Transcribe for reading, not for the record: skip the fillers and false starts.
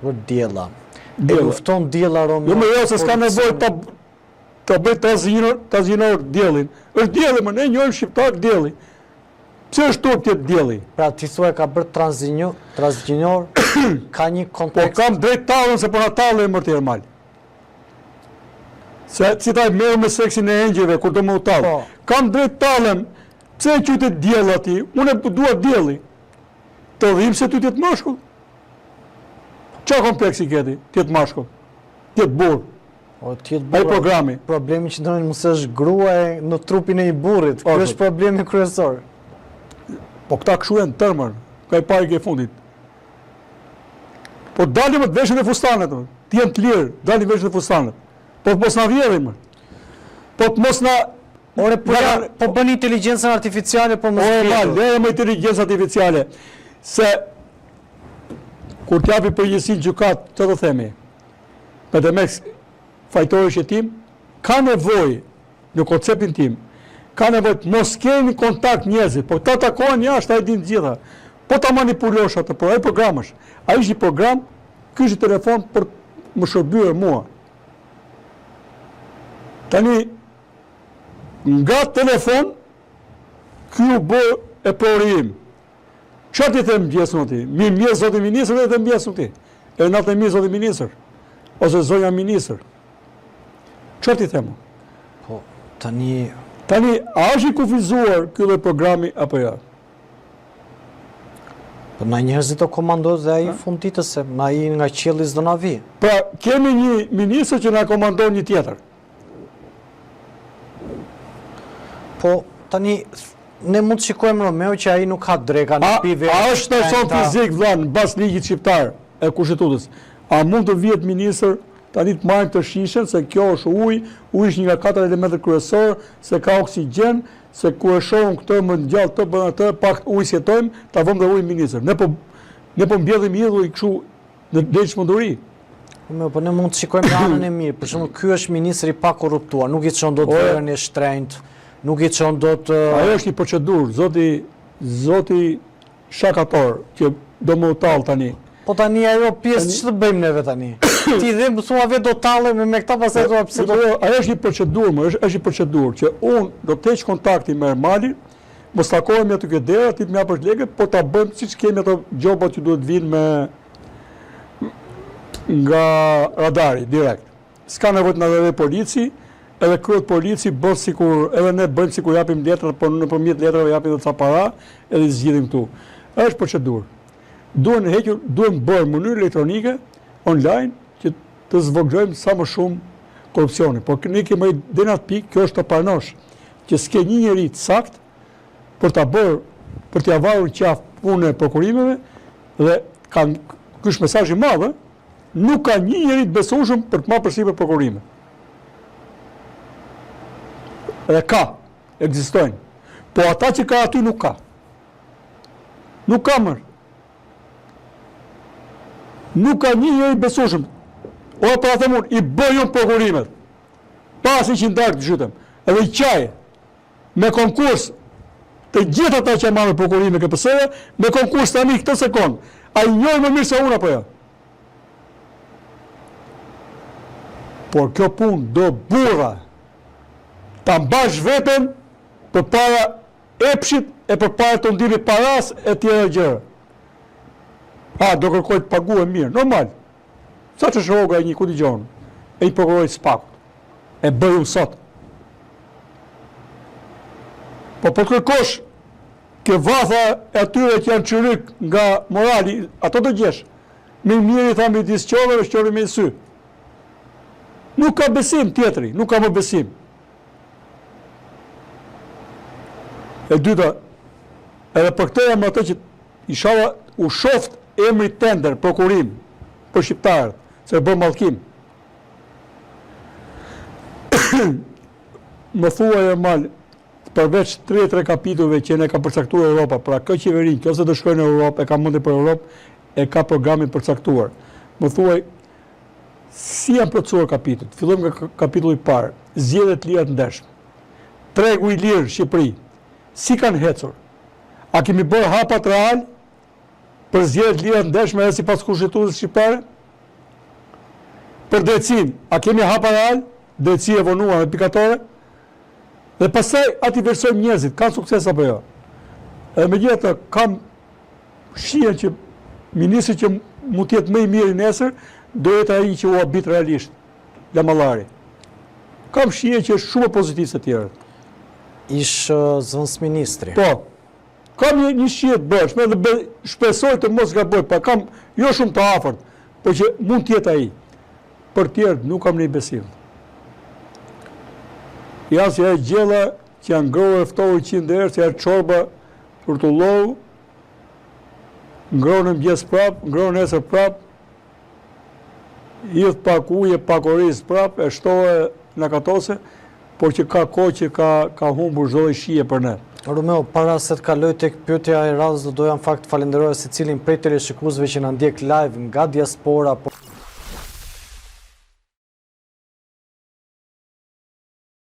Për Diella. E lufton Diella Romeo. Jo, më jo, se s'ka nevojë ta ta bëj transgjinor, transgjinor diellin. Është dielli, më ne njohim shqiptar dielli. Pse është turp të jetë dielli? Pra ti thua e ka bërë transgjinor, transgjinor ka një po kontekst. Po kam drejt tallem se po na tallin më tjerë mal. Se si ta merr me seksin e engjëjve kur do më u tall. Po. Kam drejt tallem. Pse e quajte diell ti? Unë e dua dielli. Të dhimbset ty të jetë mashkull. Ça kompleksi ke ti, të jetë mashkull? Të jetë burrë. O, të jetë burrë. Ai programi. Problemi që ndërron mos është grua e në trupin e një burrit. Ky është problemi kryesor. Po këta kështu janë tërmër, nga i pari ke fundit. Po dalin më të veshin dhe fustanet, të jenë të lirë, dalin veshin dhe fustanet. Po të mos na vjedhin më. Po të mos na Ore, po, ja, po bën inteligjencën artificiale, po mos Ore, ma, lere më inteligjencën artificiale. Se, kur t'japi përgjegjësinë gjykatë, që të themi, me demek fajtori është jetim, ka nevojë në konceptin tim, ka nevojë të mos keni kontakt njerëzit, po ta takohen jashtë, ai din të gjitha. Po ta manipulosh atë, por ai program është. Ai është një program, ky është një telefon për më shërbyer mua. Tani, nga telefon, ky u bë eprori im. Ça t'i them mëngjes unë atij? Mirëmëngjes, zoti ministër, dhe të mëngjes unë atij. E natën e mirë, zoti ministër. Ose zonja ministër. Ça t'i them? Po, tani... Tani, a është i kufizuar ky lloj programi apo jo? Po na njerëzit do komandojë dhe ai fund ditës se na ai nga qielli s'do na vi. Pra, kemi një ministër që na komandon një tjetër. Po, tani, ne mund të shikojmë Romeo që ai nuk ha dreka, nuk pi verë. A është person fizik, vlla, në bazë ligjit shqiptar e kushtetutës? A mund të vihet ministër tani të marrim të shishen, se kjo është ujë, uji është një nga katër elementët kryesorë, se ka oksigjen, se kur e shohim këtë më ngjall të bën atë, pa ujë s'jetojmë, ta vëmë dhe ujin ministër. Ne po ne po mbjellim idhuj kështu në deri çmenduri. Po, po ne mund të shikojmë në anën e mirë. Për shembull, ky është ministër i pakorruptuar, nuk i çon dot verën e shtrenjtë, nuk i çon dot Ajo është një procedurë, zoti zoti shakator që do më u tall tani. Po tani ajo pjesë ç'të bëjmë neve tani? Ti dhe më thua vetë do tallemi me këta pastaj thua pse do. Jo, ajo është një procedurë, më është është një procedurë që unë do të heq kontaktin me Ermalin, mos takohemi aty ke dera, ti të më japësh lekët, po ta bëjmë siç kemi ato gjobat që duhet vinë me nga radari direkt. S'ka nevojë të na ndërhyjë polici, edhe kryet polici bën sikur edhe ne bëjmë sikur japim letrat, por nëpërmjet letrave japim edhe ca para, edhe i zgjidhim këtu. Është procedurë. Duhen hequr, duhen bërë në mënyrë elektronike, online, që të zvogëlojmë sa më shumë korrupsionin. Por ne kemi arritur deri në atë pikë, kjo është të pranosh që s'ke një njeri të saktë për ta bërë, për t'ia varur qafë punën e prokurimeve dhe kanë ky është mesazh i madh, ë? Nuk ka një njeri të besueshëm për të marrë përsipër prokurime. Dhe ka, ekzistojnë. Po ata që ka aty nuk ka. Nuk ka më. Nuk ka një njeri të besueshëm. O, pra them unë, i bëj unë prokurimet. Pa asnjë qindarkë të zhytem. Edhe i qaj. Me konkurs, të gjithë ata që marrin prokurime KPS-ja, me konkurs tani këtë sekond. A i njohin më mirë se unë apo jo? Por kjo punë do burra. Ta mbash veten përpara epshit e përpara tundimit paras e tjera gjëra. A, do kërkoj të paguhem mirë, normal. Sa që është rroga e një, ku dëgjon, e një prokurori SPAK-ut. E bëj unë sot. Po po të kërkosh ke vatha e atyre që janë çyryk nga morali, ato do gjesh. Më i miri tha midis qorrave është qorri me një sy. Nuk ka besim tjetri, nuk ka më besim. E dyta, edhe për këtë jam atë që ishalla u shoft emri tender, prokurim, për shqiptarët, se bë mallkim. Më thuaj Ermal, përveç 33 kapitujve që ne ka përcaktuar Europa, pra kjo qeveri, nëse do shkojë në Europë, e ka mendjen për Europë, e ka programin përcaktuar. Më thuaj, si janë plotësuar kapitujt? Fillojmë nga kapitulli i parë, zgjedhje të lira të ndershme. Tregu i lirë në Shqipëri, si kanë ecur? A kemi bërë hapat real për zgjedhje të lira të ndershme edhe sipas kushtetutës shqiptare? Për drejtësinë, a kemi hapa real? Drejtësi e vonuar me pikatore? Dhe pastaj a t'i vlerësojmë njerëzit, kanë sukses apo jo? Edhe megjithatë kam shijen që ministri që mund të jetë më i miri nesër, do jetë ai që u habit realisht, Lamallari. Kam shijen që është shumë më pozitiv se tjerët. Ish zëvendësministri. Po. Kam një, një shije të brendshme dhe be, shpresoj të mos gaboj, pa kam jo shumë të afërt, por që mund të jetë ai. Për tjerët nuk kam një besim. Janë si ajo gjella që janë ngrohur e ftohur 100 herë, si ajo çorba rrotullohu, ngroh në mëngjes prap, ngroh nesër prap, hidh pak ujë, pak oriz prap, e shtohe nakatose, por që ka kohë që ka, ka humbur çdo lloj shije për ne. Romeo, para se të kaloj tek pyetja e radhës, do doja në fakt të falenderoja secilin prej teleshikuesve që na ndjek live nga diaspora, por.